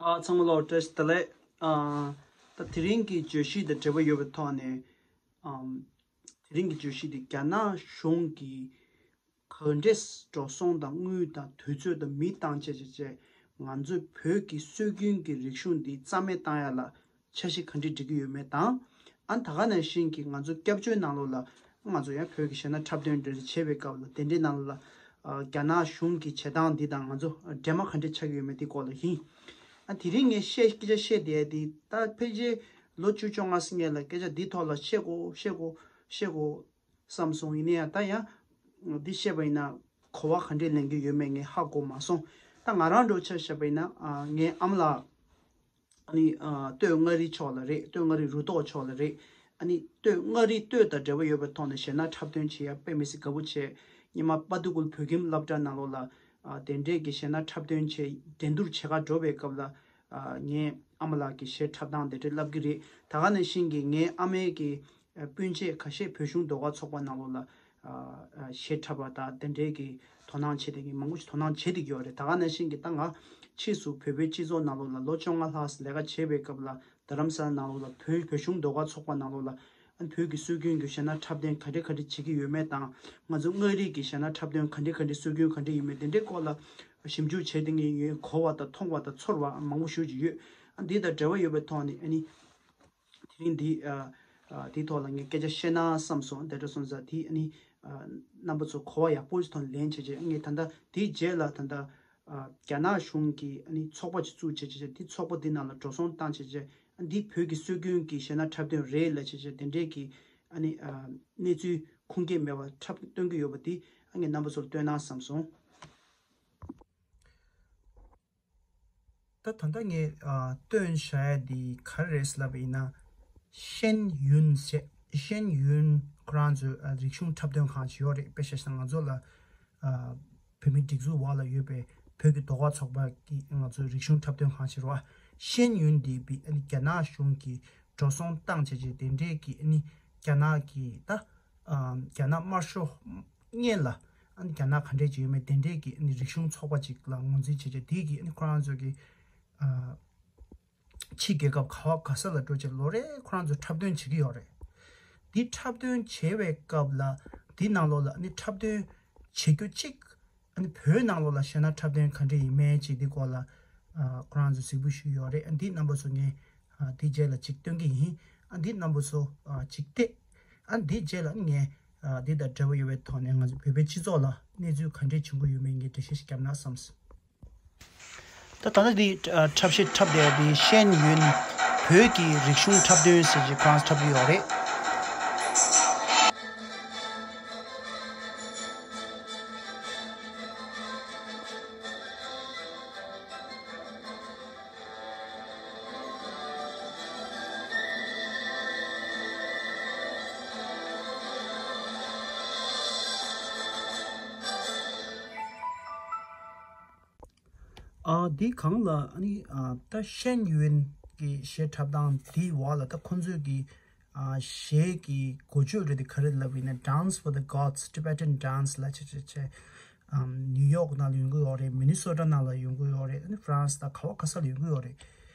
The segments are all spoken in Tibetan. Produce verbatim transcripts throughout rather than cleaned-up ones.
ཨ། ཚང་མ་ལ་བཀྲ་ཤིས་བདེ་ལེགས། ཨ། ད་དེ་རིང་གི་བརྗོད་གཞི་དང་འབྲེལ་བ་ཡོད་པའི་ཐོག་ནས། ཨམ། དེ་རིང་གི་བརྗོད་གཞི་དེ་རྒྱ་ནག་གཞུང་གིས་ག་འདྲས་འགྲོ་སོང་དང་དངུལ་དང་དུས་ཚོད་དང་མི་བཏང་བྱས་བྱས་བྱས། ང་ཚོའི་བོད་ཀྱི་སྲོལ་རྒྱུན་གྱི་རིག་གཞུང་འདི་རྩ་མེད་བཏང་ཡ་ལ་འཆར་གཞི་ག་འདྲས་སྒྲིག་གི་ཡོད་མེད་དང་། ཨ། ད་ག་ནང་བཞིན་གྱི་ང་ཚོ་སྐྱབས་བཅོལ་ནང་ལོགས་ལ་ང་ཚོ་ཡང་བོད་ཀྱི་གཞས་སྣ་འཁྲབ་སྟོན་འདྲ་བྱེད་པའི་སྐབས་ལ་དེ་འདྲའི་ནང་ལ། ཨ། རྒྱ་ནག་གཞུང་གི་བྱེད་སྟངས་འདི་དང་ང་ཚོ་འདྲེས་མ་ག་འདྲས་ཆགས་ཀྱི་ཡོད་མེད་འདི་སྐོར་ལ་ཡིན། ཨ། དེ་རིང་ངས་བཤད་སྐད་ཆ་བཤད་བསྡད་དེ་ད་ཕལ་ཆེར་ལོ་བཅུ་བཅོ་ལྔ་སྔོན་ལ་སྐད་ཆ་འདི་ཐོག་ལ་བཤད་དགོས་བཤད་དགོས་བཤད་དགོས་བསམ་སོང་། ཡིན་ན་ཡང་ད་ཡང་འདི་བཤད་པ་ཡིན་ན་གོ་བ་ག་འདྲས་ལེན་གྱི་ཡོད་མེད་ངས་ཧ་གོ་མ་སོང་། ད་ང་རང་འདྲ་བོ་ཆ་བཞག་པ་ཡིན་ན། ཨ། ངའི་ཨ་མ་ལགས། ཨ་ནི། ཨ། སྟོད་མངའ་རིས་ཕྱོགས་ལ་རེད། སྟོད་མངའ་རིས་རུ་ཐོག་ཕྱོགས་ལ་རེད། ཨ་ནི་སྟོད་མངའ་རིས་སྟོད་དང་འབྲེལ་བ་ཡོད་པའི་ཐོག་ནས་གཞས་སྣ་འཁྲབ་སྟོན་བྱེད་ཡ་དཔེ་མི་སྲིད་དགའ་པོ་བྱས། སྔོན་མ་པ་ཏི་ཀུལ་བོད་ཁྱིམ་སློབ་གྲྭ་ནང་ལོགས་ལ། ཨ། དེ་འདྲས་ཀྱི་གཞས་སྣ་འཁྲབ་སྟོན་བྱེད་འགྲན་བསྡུར་བྱེད་ག་འགྲོ་བའི་སྐབས་ལ། ཨ། ངའི་ཨ་མ་ལགས་ཀྱིས་གཞས་འཁྲབ་སྟངས་དེ་འདྲས་བསླབ་ཀྱི་རེད། ད་ག་ནང་བཞིན་གྱི་ངའི་ཨ་མའི་གི་ཨ། སྤུན་མཆེད་ཁ་ཤས་བོད་གཞུང་ཟློས་གར་ཚོགས་པ་ནང་ལོགས་ལ། ཨ། ཨ། གཞས་འཁྲབ་པ་དང་དེ་འདྲའི་གི་དོ་སྣང་བྱེད་བསྡད་མཁན་མང་པོ་ཞིག་དོ་སྣང་བྱེད་བསྡད་ཀྱི་ཡོད་རེད། ད་ག་ནང་བཞིན་གྱི་ད་ང་ཕྱིས་སུ་བོད་པའི་སྤྱི་ཚོགས་ནང་ལོགས་ལ་ལོ་བཅོ་ལྔ་ལྷག་ཙམ་ལས་ཀ་བྱེད་པའི་སྐབས་ལ་རྡ་རམ་ས་ལ་ནང་ལོགས་ལ་བོད་བོད་གཞུང་ཟློས་གར་ཚོགས་པ་ནང་ལོགས་ལ། ཨ། བོད་ཀྱི་སྲོལ་རྒྱུན་གྱི་གཞས་སྣ་འཁྲབ་སྟོན་ག་འདྲ་ག་འདྲ་བྱེད་ཀྱི་ཡོད་མེད་དང་། ང་ཚོ་མངའ་རིས་ཀྱི་གཞས་སྣ་འཁྲབ་སྟོན་ག་འདྲ་ག་འདྲ་སྲོལ་རྒྱུན་ག་འདྲ་ཡིན་མིན་དེ་འདྲའི་སྐོར་ལ་ཞིབ་འཇུག་བྱས་བསྡད་མཁན་ཡོད། གོ་བ་དང་མཐོང་བ་དང་ཚོར་བ་མང་པོ་ཞེ་ཅིག་ཡོད། ཨ། འདི་དང་འབྲེལ་བ་ཡོད་པའི་ཐོག་ནས། ཨ་ནི། དེ་རིང་འདི། ཨ། ཨ། འདིའི་ཐོག་ལ་ངས་སྐད་ཆ་བཤད་ན་བསམ་སོང་། དེ་འདྲ་སོང་ཙང་འདི། ཨ་ནི། ཨ། རྣམ་པ་ཚོ་གོ་བ་ཡག་པོ་ཞིག་ཐོག་ནས་ལེན་བྱས་བྱས། ངས་ད་ལྟ་འདིའི་རྗེས་ལ་ད་ལྟ། ཨ། རྒྱ་ནག་གཞུང་གིས། ཨ་ནི། ཚོགས་པ་ཅིག་བཙུགས་བྱས་བྱས་བྱས། འདི་ཚོགས་པ་འདི་ནང་ལ་འགྲོ་སོང་བཏང་བྱས་བྱས། ཨ། འདི་བོད་ཀྱི་སྲོལ་རྒྱུན་གྱི་གཞས་སྣ་འཁྲབ་སྟོན་རེད་ལབ་བྱས་བྱས་དེ་འདྲས་ཀྱི། ཨ་ནི། ཨ། གནས་ཚུལ་ཁུངས་སྐྱེལ་མེད་པར་འཁྲབ་སྟོན་གྱི་ཡོད་པ་འདི། ཨ། ངས་རྣམ་པ་ཚོར་སྟོན་ན་བསམ་སོང་། ད་ད་ལྟ་ངས། ཨ། སྟོན་བྱ་ཡ་འདི་ག་རེ་རེད་ལབ་པ་ཡིན་ན། ཤེན་ཡུན་ཟེར། ཤེན་ཡུན་ཁོ་རང་ཚོའི། ཨ། རིག་གཞུང་འཁྲབ་སྟོན་ཁང་ཅིག་ཡོད་རེད། དཔེ་བཞག་ན་ང་ཚོ་ལ། ཨ། བོད་མིའི་སྒྲིག་འཛུགས་འོག་ལ་ཡོད་པའི་བོད་ཀྱི་ཟློས་གར་ཚོགས་པ་གི་ང་ཚོའི་རིག་གཞུང་འཁྲབ་སྟོན་ཁང་ཞིག་རེད་བ། ཤེན་ཡུན་འདི་བི། ཨ་ནི། རྒྱ་ནག་གཞུང་གིས་འགྲོ་སོང་བཏང་བྱས་བྱས་དེ་འདྲས་ཀྱི། ཨ་ནི། རྒྱ་ནག་གི་ད། ཨ། རྒྱ་ནག་དམར་ཤོག་སྔོན་ལ། ཨ་ནི། རྒྱ་ནག་ག་འདྲས་ཅིག་ཡོད་མེད་དེ་འདྲས་ཀྱི། ཨ་ནི། རིག་གཞུང་ཚོགས་པ་ཅིག་ལ་ངོས་འཛིན་བྱས་བྱས་དེ་གི། ཨ་ནི། ཁོ་རང་ཚོ་གི། ཨ། ཕྱི་རྒྱལ་ཁབ་ག་བ་ག་ས་ལ་འགྲོ་བྱས་ལོ་རེ་ཁོ་རང་ཚོ་འཁྲབ་སྟོན་བྱེད་ཀྱི་ཡོད་རེད། འདི་འཁྲབ་སྟོན་བྱེད་པའི་སྐབས་ལ་འདི་ནང་ལོགས་ལ་ནི་འཁྲབ་སྟོན་བྱེད་རྒྱུ་གཅིག། ཨ་ནི་བོད་ནང་ལོགས་ལ་གཞས་སྣ་འཁྲབ་སྟོན་ག་འདྲ་ཡིན་མིན་ཅིག་འདི་སྐོར་ལ། ཨ། ཁོ་རང་ཚོས་གཟིགས་འབུལ་ཞུས་ཡོད་རེད། ཨ། འདི་རྣམ་པ་ཚོ་ངས། ཨ། འདི་རྗེས་ལ་ཅིག་སྟོན་གྱི་ཡིན། ཨ། འདི་རྣམ་པ་ཚོ། ཨ། ཅིག་བལྟས། ཨ། འདི་རྗེས་ལ་ངས། ཨ། འདི་དང་འབྲེལ་བ་ཡོད་པའི་ཐོག་ནས་ང་ཚོ་བོད་པའི་སྤྱི་ཚོགས་ལ་གནས་ཚུལ་ག་འདྲས་བྱུང་གི་ཡོད་མེད་ངས་འགྲེལ་བཤད་ཞིག་བརྒྱབ་ན་བསམས། ད་ད་ལྟ་འདི། ཨ། འཁྲབ་གཞས་འཁྲབ་བསྡད་པའི་ཤེན་ཡུན་བོད་ཀྱི་རིག་གཞུང་འཁྲབ་སྟོན་ཟེར་གྱི་ཁོ་རང་འཁྲབ་ཀྱི་ཡོད་རེད། ཨ། འདི་སྒང་ལ་ཨ་ནི། ཨ། ད་ཤེན་ཡུན་གྱི་གཞས་འཁྲབ་སྟངས་འདིའི་འོག་ལ་ད་ཁོང་ཚོས་ཀྱི། ཨ། གཞས་ཀྱི་འགོ་བརྗོད་རེད་དེ་ག་རེ་ལབ་ཡིན་ན། Dance for the Gods, Tibetan Dance ལབ་བྱས་བྱས་བྱས། ཨམ། ནིའུ་ཡོག་ནང་ལ་ཡོང་གི་ཡོད་རེད། མི་ནི་སོ་ཊ་ནང་ལ་ཡོང་གི་ཡོད་རེད། ཨ་ནི་ཧྥ་རན་སི་དང་ག་བ་ག་ས་ལ་ཡོང་གི་ཡོད་རེད།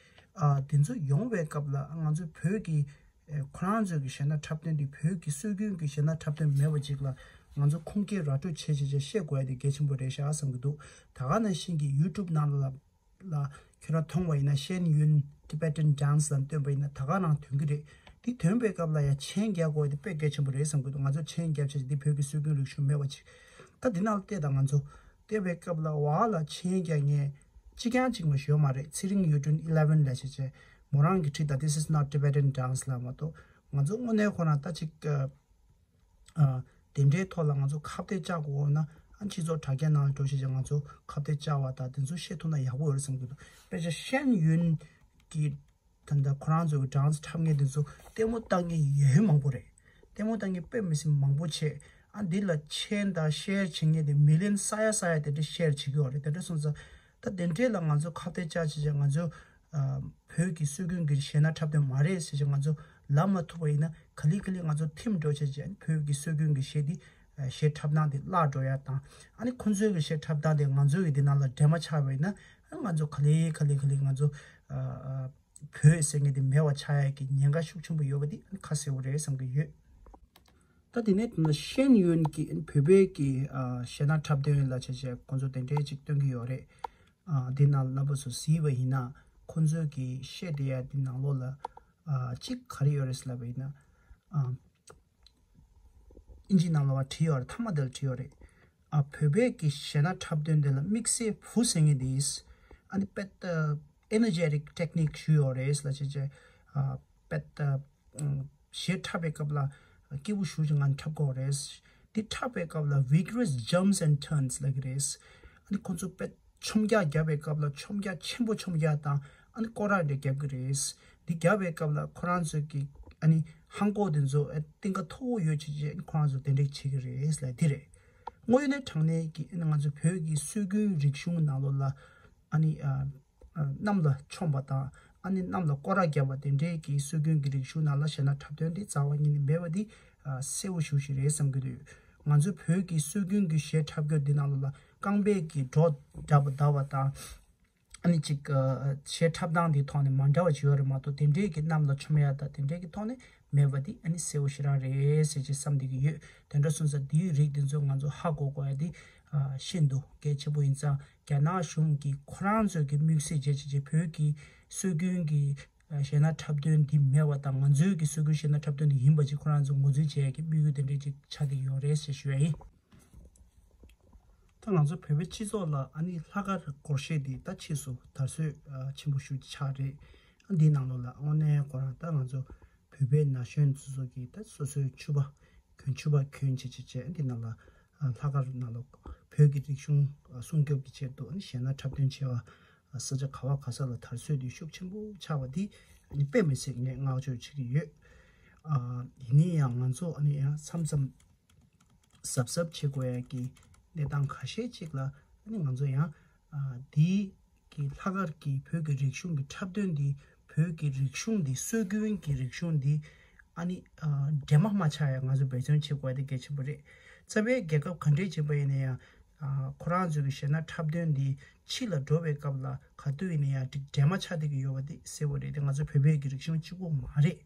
ཨ། དེ་ཚོ་ཡོང་བའི་སྐབས་ལ་ང་ཚོའི་བོད་ཀྱི། ཨེ། ཁོ་རང་ཚོའི་གི་གཞས་སྣ་འཁྲབ་སྟོན་དེ་བོད་ཀྱི་སྲོལ་རྒྱུན་གྱི་གཞས་སྣ་འཁྲབ་སྟོན་མེད་པ་ཅིག་ལ་ང་ཚོ་ཁུངས་སྐྱེལ་ར་སྤྲོད་བྱེད་བྱེད་བྱེད་བཤད་དགོས་ཡ་དེ་གལ་ཆེན་པོ་རེད་ཤག་བསམ་གྱི་འདུག་ད་ག་ནང་བཞིན་གྱི་ཡུ་ཊུབ་ནང་ལ་ལ་ཁྱོད་རང་མཐོང་བ་ཡིན་ན་ཤེན་ཡུན་Tibetan Dance ལ་བཏོན་པ་ཡིན་ན་ད་ག་རང་ཐོན་གྱི་རེད། དེ་ཐོན་པའི་སྐབས་ལ་ཡ་མཆན་རྒྱག་དགོས་ཡ་དེ་དཔེ་གལ་ཆེན་པོ་རེད་བསམ་གྱི་འདུག་ང་ཚོ་མཆན་རྒྱབ་བྱས་འདི་བོད་ཀྱི་སྲོལ་རྒྱུན་རིག་གཞུང་མེད་པ་ཅིག་ད་འདི་ནང་ལ་བལྟས་དང་ང་ཚོ་བལྟས་པའི་སྐབས་ལ་འོག་ལ་མཆན་རྒྱག་མཁན་གཅིག་ཀྱང་གཅིག་མ་ཞིག་ཡོད་མ་རེད། ཚེ་རིང་ཡུ་ཊུན་eleven ལབ་བྱས་བྱས་མོ་རང་གིས་བྲིས་ད། This is not Tibetan dance ལབ་མ་གཏོགས་ང་ཚོ་དངོས་གནས་ཁོ་ན་ད་ཅིག་ཨ། དེ་འདྲའི་ཐོག་ལ་ང་ཚོ་ཁ་གཏད་བཅག་དགོས་ན། ཨ། སྤྱི་ཚོགས་དྲ་རྒྱ་ནང་འགྲོ་བྱས་བྱས་ང་ཚོ་ཁ་གཏད་བཅག་པ་དང་དེ་ཚོ་བཤད་ཐུབ་ན་ཡག་པོ་ཡོད་རེད་བསམ་གྱི་འདུག་དཔེ་ཆ་ཤེན་ཡུན་གྱི་ད་ལྟ་ཁོ་རང་ཚོའི་dance འཁྲབ་མཁན་དེ་ཚོ་ལྟད་མོ་ལྟ་མཁན་ཡོད་མང་པོ་རེད། ལྟད་མོ་ལྟ་མཁན་དཔེ་མི་སྲིད་མང་པོ་བྱས། ཨ། འདི་ལ་མཆན་དང་ཤེར་བྱེད་མཁན་དེ་མི་ལི་ཡོན་ས་ཡ་ས་ཡ་དེ་འདྲ་ཤེར་བྱེད་ཀྱི་ཡོད་རེད། དེ་འདྲ་སོང་ཙང་ད་དེ་འདྲའི་ལ་ང་ཚོ་ཁ་གཏད་བཅག་བྱས་བྱས་ང་ཚོ། ཨ། བོད་ཀྱི་སྲོལ་རྒྱུན་གྱི་གཞས་སྣ་འཁྲབ་སྟོན་མ་རེད་ཟེར་བྱས་ང་ཚོ་ལབ་མ་ཐུབ་པ་ཡིན་ན་ག་ལེ་ག་ལེ་ང་ཚོ་ཐིམ་འགྲོ་བྱས་བྱས་བོད་ཀྱི་སྲོལ་རྒྱུན་གྱི་གཞས་འདི། ཨ། གཞས་འཁྲབ་སྟངས་དེ་བརླག་འགྲོ་ཡ་དང་། ཨ་ནི་ཁོང་ཚོའི་གི་གཞས་འཁྲབ་སྟངས་དེ་ང་ཚོའི་གི་འདི་ནང་ལ་འདྲེས་མ་ཆགས་པ་ཡིན་ན་ ད་ང་ཚོ་ག་ལེ་ག་ལེ་ག་ལེ་ང་ཚོ་ཨ་ཨ་བོད་ཟེར་མཁན་དེ་མེད་པ་ཆགས་ཡ་གི་ཉེན་ཁ་ཤུགས་ཆེན་པོ་ཡོད་པ་དེ་ཁ་གསལ་པོ་རེད་བསམ་གྱི་ཡོད། ད་དེ་ནས་ད་ཤེན་ཡོན་གྱི་བོད་པའི་གི་ཨ་གཞས་སྣ་འཁྲབ་སྟོན་ལ་བྱས་བྱས་ཁོང་ཚོ་དེ་འདྲའི་ཅིག་སྟོན་གྱི་ཡོད་རེད། ཨ་འདི་ནང་རྣམ་པ་ཚོ་གཟིགས་པ་ཡིན་ན་ཁོང་ཚོའི་གི་གཞས་དེ་ཡ་འདི་ནང་ལོགས་ལ་ཨ་གཅིག་ག་རེ་ཡོད་རེད་ཟེར་ལབ་པ་ཡིན་ན། ཨ་ཨིན་ཇི་ནང་ལོགས་ལ་བྲིས་ཡོད་རེད། མཐའ་མ་དེ་ལ་བྲིས་ཡོད་རེད། ཨ་བོད་པའི་གི་གཞས་སྣ་འཁྲབ་སྟོན་དེ་ལ་དམིགས་བསལ་བུ་ཟེར་མཁན་དེ་ཨ་ནི་དཔེ་ད་energetic technique ཞུས་ཡོད་རེད་ལབ་བྱས་བྱས། ཨ་དཔེ་ད་གཞས་འཁྲབ་པའི་སྐབས་ལ་སྐྱིད་པོ་ཞེ་པོ་ཅིག་ངང་འཁྲབ་དགོས་རེད། འདི་འཁྲབ་པའི་སྐབས་ལ་vigorous jumps and turns ལབ་ཀྱི་རེད། ཨ་ནི་ཁོང་ཚོ་དཔེ་མཆོང་རྒྱག་རྒྱབ་པའི་སྐབས་ལ་མཆོང་རྒྱག་ཆེན་པོ་མཆོང་རྒྱག་དང་ཨ་ནི་སྐོར་ར་འདྲ་རྒྱབ་ཀྱི་རེད། འདི་རྒྱབ་པའི་སྐབས་ལ་ཁོ་རང་ཚོའི་གི་ཨ་ནི་ཧང་གོ་དེ་ཚོ་ཨ་གཏིང་ཁ་མཐོ་བོ་ཡོད་བྱས་བྱས་ཁོ་རང་ཚོ་དེ་འདྲ་བྱེད་ཀྱི་རེད་ལབ་འདི་རེད། དངོས་གནས་དྲང་གནས་ཀྱི་ཨ་ནི་ང་ཚོ་བོད་ཀྱི་སྲོལ་རྒྱུན་རིག་གཞུང་ནང་ལོགས་ལ་ཨ་ནི་ཨ་གནམ་ལ་མཆོངས་པ་དང་ཨ་ནི་གནམ་ལ་སྐོར་ར་བརྒྱབ་པ་དེ་འདྲའི་གི་སྲོལ་རྒྱུན་གྱི་རིག་གཞུང་ནང་ལ་གཞས་སྣ་འཁྲབ་སྟོན་དེ་རྩ་བ་ཉིད་ནས་མེད་པ་འདི་གསལ་པོ་ཞེ་པོ་ཞིག་རེད་བསམ་གྱི་འདུག་ང་ཚོ་བོད་ཀྱི་སྲོལ་རྒྱུན་གྱི་གཞས་འཁྲབ་རྒྱུ་འདི་ནང་ལོགས་ལ་རྐང་པས་ཀྱི་སྒྲོ་བརྡབ་པ་བརྡབ་པ་དང་། ཨ་ནི་ཅིག་གཞས་འཁྲབ་སྟངས་འདི་ཐོག་ནས་མ་འདྲ་བ་ཅིག་ཡོད་རེད་མ་གཏོགས་དེ་འདྲའི་གི་གནམ་ལ་མཆོང་ཡ་དང་དེ་འདྲའི་གི་ཐོག་ནས་མེད་པ་འདི་ཨ་ནི་གསལ་པོ་ཞེ་དྲག་རེད་ཟེར་ཅིག་བསམ་བསྡད་ཀྱི་ཡོད། དེ་འདྲ་སོང་ཙང་འདིའི་རིགས་འདི་ཚོ་ང་ཚོ་ཧ་གོ་དགོས་ཡ་འདི་ཤིན་ཏུ་གལ་ཆེན་པོ་ཡིན་ཙང་རྒྱ་ནག་གཞུང་གིས་ཁོ་རང་ཚོའི་གི་དམིགས་བསལ་བྱས་བྱས་བྱས་བོད་ཀྱི་སྲོལ་རྒྱུན་གྱི་གཞས་སྣ་འཁྲབ་སྟོན་འདི་མེད་པ་དང་ང་ཚོའི་གི་སྲོལ་རྒྱུན་གཞས་སྣ་འཁྲབ་སྟོན་འདི་ཡིན་པ་ཅིག་ཁོ་རང་ཚོ་ངོས་འཛིན་བྱེད་ཡ་གི་དམིགས་ཡུལ་དེ་འདྲ་ཅིག་ཆགས་བསྡད་ཀྱི་ཡོད་རེད་ཟེར་ཞུ་ཡ་ཡིན། ད་ང་ཚོ་བོད་པའི་སྤྱི་ཚོགས་ལ་ཨ་ནི་ལྷག་དཀར་སྒོར་གཞས་འདི་ད་ཕྱིས་སུ་དར་སྲོལ་ཆེན་པོ་ཞིག་ཆགས་རེད། ཨ་འདིའི་ནང་ལོགས་ལ་དངོས་གནས་ཁོ་རང་ད་ང་ཚོ་བོད་པའི་ན་གཞོན་ཚོ་ཚོ་གིས་ད་སོ་སོའི་ཕྱུ་པ་གྱོན་ཕྱུ་པ་གྱོན་བྱེད་བྱེད་བྱེད་འདི་ནང་ལ་ལྷག་དཀར་ནང་ལ་བོད་ཀྱི་རིག་གཞུང་སྲུང་སྐྱོབ་ཀྱི་ཆེད་དུ་ཨ་ནི་གཞས་སྣ་འཁྲབ་སྟོན་བྱེད་པ་ས་ཆ་ག་བ་ག་ས་ལ་དར་སྲོལ་འདི་ཤུགས་ཆེན་པོ་ཆགས་པ་འདི་ཨ་ནི་དཔེ་མི་སྲིད་ངས་བསྔགས་བརྗོད་བྱེད་ཀྱི་ཡོད། ཡིན་ན་ཡང་ང་ཚོ་ཨ་ནི་ཡང་མཚམས་མཚམས། གཟབ་གཟབ་བྱེད་དགོས་ཡ་གི་གནས་སྟངས་ཁ་ཤས་ཅིག་ལ་ཨ་ནི་ང་ཚོ་ཡང་ཨ་འདིའི་གི་ལྷག་དཀར་གྱི་བོད་ཀྱི་རིག་གཞུང་གི་འཁྲབ་སྟོན་འདི་བོད་ཀྱི་རིག་གཞུང་འདི་སྲོལ་རྒྱུན་གྱི་རིག་གཞུང་འདི་ཨ་ནི་ཨ་འདྲེས་མ་མ་ཆགས་ཡ་ང་ཚོ་འབད་བརྩོན་བྱེད་དགོས་ཡ་དེ་གལ་ཆེན་པོ་རེད། རྩ་བའི་རྒྱལ་ཁབ་ག་འདྲས་བྱེད་པ་ཡིན་ན་ཡང་ཨ་ཁོ་རང་ཚོའི་གི་གཞས་སྣ་འཁྲབ་སྟོན་འདི་ཕྱི་ལ་འགྲོ་བའི་སྐབས་ལ་ག་དུས་ཡིན་ན་ཡང་འདྲེས་མ་ཆགས་བསྡད་ཀྱི་ཡོད་པ་དེ་གསལ་པོ་རེད་དེ་ང་ཚོ་བོད་པའི་གི་རིག་གཞུང་གཅིག་པོ་མ་རེད།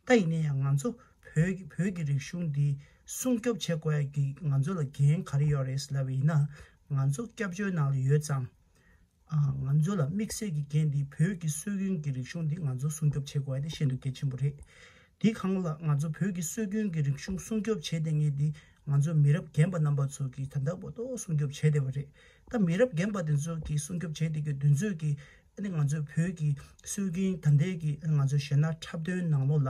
ད་ཡིན་ན་ཡང་ང་ཚོ་བོད་ཀྱི་བོད་ཀྱི་རིག་གཞུང་འདི་སྲུང་སྐྱོབ་བྱེད་དགོས་ཡ་གི་ང་ཚོ་ལ་འགན་ག་རེ་ཡོད་རེད་ལབ་པ་ཡིན་ན། ང་ཚོ་སྐྱབས་བཅོལ་ནང་ལ་ཡོད་ཙང་། ཨ་ང་ཚོ་ལ་དམིགས་བསལ་གྱི་འགན་འདི་བོད་ཀྱི་སྲོལ་རྒྱུན་གྱི་རིག་གཞུང་འདི་ང་ཚོ་སྲུང་སྐྱོབ་བྱེད་དགོས་ཡ་དེ་ཤིན་ཏུ་གལ་ཆེན་པོ་རེད། དེའི་སྒང་ལ་ང་ཚོ་བོད་ཀྱི་སྲོལ་རྒྱུན་གྱི་རིག་གཞུང་སྲུང་སྐྱོབ་བྱེད་བསྡད་མཁན་འདི་ང་ཚོ་མི་རབས་རྒན་པ་རྣམ་པ་ཚོ་གིས་ད་ལྟ་བར་དུ་སྲུང་སྐྱོབ་བྱས་བསྡད་པ་རེད། ད་མི་རབས་རྒན་པ་དེ་ཚོ་གིས་སྲུང་སྐྱོབ་བྱས་བསྡད་མཁན་དེ་ཚོས་ཀྱིས་ཨ་ནི་ང་ཚོའི་བོད་ཀྱི་སྲོལ་རྒྱུན་ད་ལྟའི་གི་ཨ་ནི་ང་ཚོའི་གཞས་སྣ་འཁྲབ་སྟོན་ནང་ལོགས་ལ་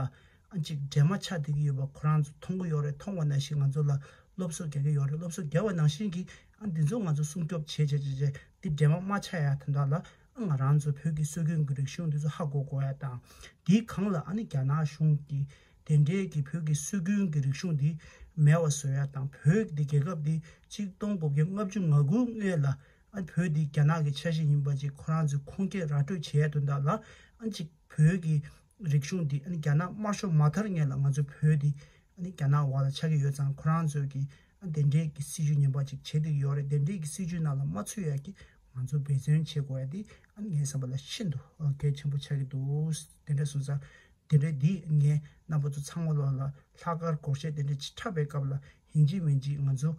ཨ་ཅིག་འདྲེས་མ་ཆགས་བསྡད་ཀྱི་ཡོད་པ་ཁོ་རང་ཚོ་མཐོང་གི་ཡོད་རེད། མཐོང་བ་ནང་བཞིན་ང་ཚོ་ལ་སློབ་གསོ་རྒྱག་གི་ཡོད་རེད། སློབ་གསོ་རྒྱག་པ་ནང་བཞིན་གྱི་ཨ་འདི་ཚོ་ང་ཚོ་སྲུང་སྐྱོབ་བྱེད་བྱེད་བྱེད་བྱེད་འདི་འདྲེས་མ་མ་ཆགས་ཡ་དོན་དག་ལ་ཨ་ང་རང་ཚོ་བོད་ཀྱི་སྲོལ་རྒྱུན་གྱི་རིག་གཞུང་འདི་ཚོ་ཧ་གོ་དགོས་ཡ་དང་། འདིའི་སྒང་ལ་ཨ་ནི་རྒྱ་ནག་གཞུང་གིས་དེ་འདྲའི་གི་བོད་ཀྱི་སྲོལ་རྒྱུན་གྱི་རིག་གཞུང་འདི་མེད་པ་བཟོ་ཡ་དང་། བོད་འདི་རྒྱལ་ཁབ་འདི་ཆིག་སྟོང་དགུ་བརྒྱ་ལྔ་བཅུ་ང་དགུ་སྔོན་ལ་ཨ་བོད་འདི་རྒྱ་ནག་གི་ཆ་ཤས་ཡིན་པ་ཅིག་ཁོ་རང་ཚོས་ཁུངས་སྐྱེལ་ར་སྤྲོད་བྱེད་ཡ་དོན་དག་ལ་ཨ་ཅིག་བོད་ཀྱི་རིག་གཞུང་འདི་ཨ་ནི་རྒྱ་ནག་དམར་ཤོག་མ་དར་སྔོན་ལ་ང་ཚོ་བོད་འདི་ཨ་ནི་རྒྱ་ནག་འོག་ལ་ཆགས་ཀྱི་ཡོད་ཙང་། ཁོ་རང་ཚོས་ཀྱི་ཨ་དེ་འདྲའི་གི་སྲིད་ཇུས་ངན་པ་ཅིག་བྱེད་བསྡད་ཀྱི་ཡོད་རེད། དེ་འདྲའི་གི་སྲིད་ཇུས་ནང་ལ་མ་ཚུད་ཡ་གི་ང་ཚོ་འབད་བརྩོན་བྱེད་དགོས་ཡ་འདི་ཨ་ནི་ངའི་བསམ་པ་ལ་ཤིན་ཏུ་གལ་ཆེན་པོ་ཆགས་ཀྱི་འདུག་དེ་འདྲ་སོང་ཙང་དེ་འདྲ་འདི་ངས་རྣམ་པ་ཚོ་ཚང་མ་ལོག་ལ་ལྷག་དཀར་སྒོར་གཞས་དེ་འདྲ་ཅིག་འཁྲབ་པའི་སྐབས་ལ་ཡིན་གཅིག་མིན་གཅིག་ང་ཚོ་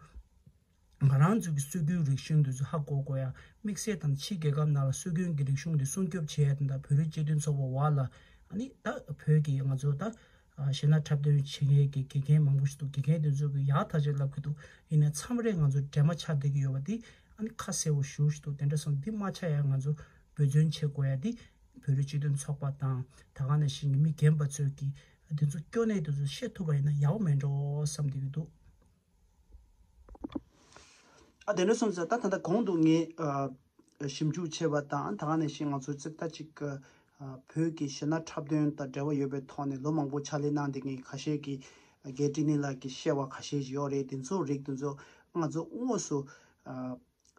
ང་རང་ཚོའི་གི་སྲོལ་རྒྱུན་རིག་གཞུང་འདི་ཚོ་ཧ་གོ་དགོས་ཡ། དམིགས་བསལ་དང་ཕྱིའི་རྒྱལ་ཁབ་ནང་ལ་སྲོལ་རྒྱུན་གྱི་རིག་གཞུང་འདི་སྲུང་སྐྱོབ་བྱེད་ཡ་དང་། ད་བོད་རིགས་སྤྱི་མཐུན་ཚོགས་པ་འོག་ལ་ཨ་ནི་ད་བོད་ཀྱི་ང་ཚོ་ད་གཞས་སྣ་འཁྲབ་སྟོན་བྱེད་མཁན་གྱི་དགེ་རྒན་མང་པོ་ཞིག་འདུག་དགེ་རྒན་དེ་ཚོ་གི་ཡག་ཐག་ཆོད་ལབ་ཀྱི་འདུག་ཡིན་ནའི་མཚམས་རེ་ང་ཚོ་འདྲེས་མ་ཆགས་བསྡད་ཀྱི་ཡོད་པ་འདི་ཨ་ནི་ཁ་གསལ་པོ་ཞེ་པོ་ཞིག་འདུག་དེ་འདྲ་སོང་འདི་མ་ཆགས་ཡ་ང་ཚོ་འབད་བརྩོན་བྱེད་དགོས་ཡ་འདི་བོད་རིགས་སྤྱི་མཐུན་ཚོགས་པ་དང་། ད་ག་ནང་བཞིན་གྱི་མི་རྒན་པ་ཚོས་ཀྱི་དེ་ཚོ་སྐྱོན་གནས་དེ་ཚོ་ཤེས་ཐུབ་པ་ཡིན་ན་ཡག་པོ་མེད་འགྲོ་བསམ་བསྡད་ཀྱི་འདུག་ཨ་དེ་འདྲ་སོང་ཙང་ད་ད་ལྟ་གོང་དུ་ངས་ཨ་ཞིབ་འཇུག་བྱས་པ་དང་། ད་ག་ནང་བཞིན་ང་ཚོ་ཙིག་ད་ཅིག་ཨ་བོད་ཀྱི་གཞས་སྣ་འཁྲབ་སྟོན་དང་འབྲེལ་བ་ཡོད་པའི་ཐོག་ནས་ལོ་མང་པོ་ཕྱག་ལས་གནང་བསྡད་མཁན་ཁ་ཤས་ཀྱི་ཨ་རྒན་བཀྲིས་སྙན་ལགས་ཀྱིས་བཤད་པ་ཁ་ཤས་ཤིག་ཡོད་རེད། དེ་ཚོ་རིགས་དེ་ཚོ་ང་ཚོ་དངོས་སུ་ཨ་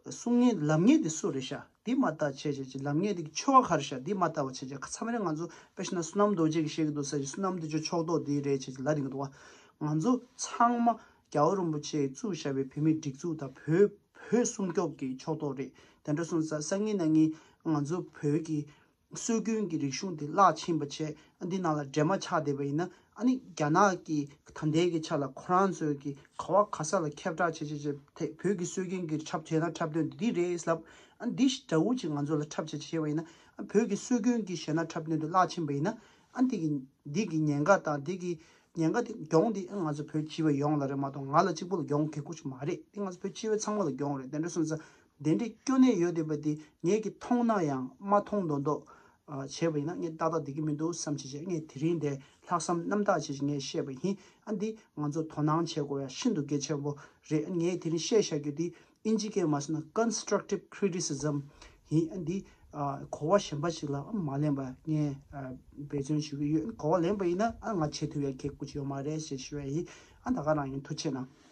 གསུང་མཁན་ལབ་མཁན་དེ་སུ་རེད་ཤག་འདི་མ་བལྟ་བྱས་བྱས་ཅིག་ལབ་མཁན་དེ་གི་ཆོ་ག་ག་རེ་ཤག་འདི་མ་བལྟ་བ་བྱས་བྱས་ཁ་མཚམས་རེ་ང་ཚོ་དཔེ་བཞག་ན་བསོད་ནམས་རྡོ་རྗེ་གིས་བཤད་ཀྱི་འདུག་ཟེར་བྱས། བསོད་ནམས་དེ་ཚོ་ཕྱོགས་གཏོགས་འདི་རེད་བྱས་བྱས་ལབ་བསྡད་ཀྱི་འདུག་བ། ང་ཚོ་ཚང་མ་རྒྱལ་བ་རིན་པོ་ཆེས་བཙུགས་བཞག་པའི་བོད་མིའི་སྒྲིག་འཛུགས་དང་བོད་བོད་སྲུང་སྐྱོབ་ཀྱི་ཕྱོགས་གཏོགས་རེད། དེ་འདྲ་སོང་ཙང་སང་ཉིན་གནངས་ཉིན་ ང་ཚོ་བོད་ཀྱི་སྲོལ་རྒྱུན་གྱི་རིག་གཞུང་དེ་བརླག་ཕྱིན་པ་བྱས། ཨ་འདི་ནང་ལ་འདྲེས་མ་ཆགས་བསྡད་པ་ཡིན་ན། ཨ་ནི་རྒྱ་ནག་གི་ད་ལྟའི་གི་ཆ་ལ་ཁོ་རང་ཚོའི་གི་ག་བ་ག་ས་ལ་ཁྱབ་བསྒྲགས་བྱེད་བྱེད་བྱེད་དེ། བོད་ཀྱི་སྲོལ་རྒྱུན་གྱི་འཁྲབ་བྱས་ན་འཁྲབ་སྟོན་དེ་འདི་རེད་ལབ། ཨ་འདི་འདྲ་བོ་ཅིག་ང་ཚོ་ལ་འཁྲབ་བྱེད་བྱས་པ་ཡིན་ན། ཨ་བོད་ཀྱི་སྲོལ་རྒྱུན་གྱི་བྱས་ན་འཁྲབ་སྟོན་དེ་བརླག་ཕྱིན་པ་ཡིན་ན། ཨ་འདི་གི་འདི་གི་ཉེན་ཁ་དང་འདི་གི་ཉེན་ཁ་དེ་གྱོང་དེ་ང་ཚོ་བོད་སྤྱི་པ་ཡོངས་ལ་རེད་མ་གཏོགས་ང་ལ་གཅིག་པུ་ལ་གྱོང་གི་ཁུག་ཅིག་མ་རེད། དེ་ང་ཚོ་བོད་སྤྱི་པ་ཚང་མ་ལ་གྱོང་རེད། དེ་འདྲ་སོང་ཙང་དེ་འདྲའི་སྐྱོ་གནས་ཡོད་བསྡད་པ་དེ་ངེད་ཀྱིས་མཐོང་ན་ཡང་མ་མཐོང་མདོག་མདོག་བྱས་པ་ཡིན་ན་ངས་ཏག་ཏག་བསྡད་ཀྱི་མི་འདུག་བསམ་བྱས་བྱས། ངས་དེ་རིང་དེ་ལྷག་བསམ་རྣམ་དག་བྱས་བྱས་ངས་བཤད་པ་ཡིན། ཨ་འདི་ང་ཚོ་དོ་སྣང་བྱེད་དགོས་ཡ་ཤིན་ཏུ་གལ་ཆེན་པོ་རེད། ངས་དེ་རིང་བཤད་བཞག་རྒྱུ་དེ་ཨིན་ཇི་སྐད་མ་སོང་ན་constructive criticism ཡིན། ཨ་འདི་ཨ་གོ་བ་གཞན་པ་ཞིག་ལ་མ་ལེན་པ་ངས་ཨ་འབད་བརྩོན་ཞུ་གི་ཡོད། གོ་བ་ལེན་པ་ཡིན་ན་ཨ་ང་བྱེད་ཐུབ་ཡ་གལ་ཁུག་ཅིག་ཡོད་མ་རེད་ཞེས་ཞུ་ཡ་ཡིན། ཨ་ད་ག་རང་ཡིན། ཐུགས་རྗེ་གནང་།